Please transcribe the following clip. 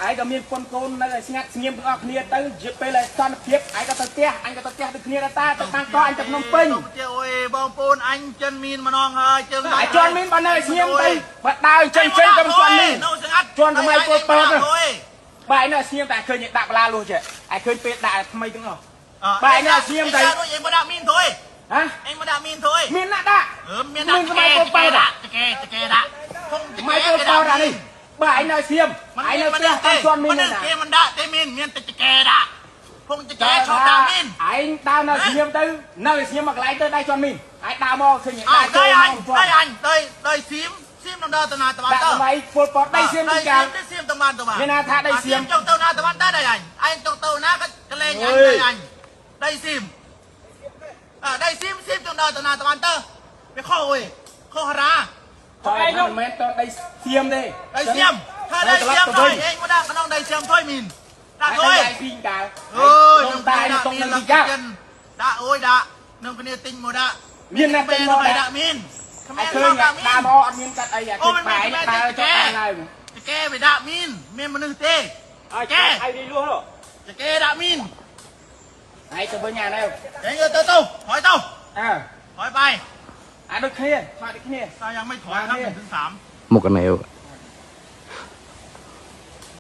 ឯងក៏មានប៉ុនកូននៅឲ្យស្ងាត់ស្ងៀមទាំងអស់គ្នាទៅជាពេលឲ្យសន្តិភាពឯងក៏ទៅផ្ទះអញក៏ទៅផ្ទះដូចគ្នាដែរតាទៅបានកកអញទៅភ្នំពេញ ជាអូយបងប្អូនអញចិនមានម្ដងហើយជើង អាជន់មានបើនៅឲ្យស្ងៀមទៅបើដើរចេញចេញទៅជន់មាន នៅស្ងាត់ ជន់សម័យពលពត អូយ បើឯងនៅស្ងៀមតែឃើញឯងដាក់បលាលុះចេះឯងឃើញពេលដាក់ថ្មីទាំងអស់ បែរណាស្ងៀមទៅ អេងមកដាក់មានthôi ហ៎ អេងមកដាក់មានthôi មានណាក់ដាក់ អឺមានដាក់ មានសម័យពលពត ដាក់តកេតកេដាក់ធំ សម័យពលពតអានេះបើឯងនៅស្ងៀមឯងនៅផ្ទះទៅជន់មាន ណា ណា គេមិនដាក់ទេមានមានតែតកេដាក់ភងតកេឈប់ដាក់មាន ឯងដើរនៅស្ងៀមទៅនៅស្ងៀមមកកន្លែងទៅដៃជន់មានឯងដើរមកឃើញឯង អើ ដើរចូល ដីអញ មកជន់ ដីអញដីដីសៀមសៀមដល់ទៅណាតបាន ដាក់ ទៅ សម័យពលពតដីសៀមទីកាល ដីសៀមទៅបានទៅបាន មានណាថាដីសៀម ចង់ទៅណាតបានដែរដីអញអញចង់ទៅណាក៏កលែងអញដីអញដីសៀមអើដីសៀមសៀមចង់ដល់ទៅណាតបានទៅវាខុសអុយខុសហា តែឯងមិនមែនតដីសៀមទេ ដីសៀមថាដីសៀមthôi អេងមកដាក់ក្នុងដីសៀមthôi មីនដាក់ ដី thôi ឯងពីងកាល អូយ ក្នុងតែតុកនៅទីកាល ដាក់អូយដាក់នឹងគ្នាទិញមកដាក់ មានណាទិញមកដាក់ ដាក់មីន ឯងឃើញដើរមកអត់មានកាត់អីអាឃើញបែកដើរចុះដើរឡើង ចកែវាដាក់មីនមានមនុស្សទេ កែឯនេះលួស ចកែដាក់មីន ឯងទៅវិញអានេះ អេងទៅទៅថយទៅ អើ ថយបាយ អាដូចគ្នាឆ្លាតដូចគ្នា តែยังไม่ถอยครับ1ถึง3 មុខកណែវ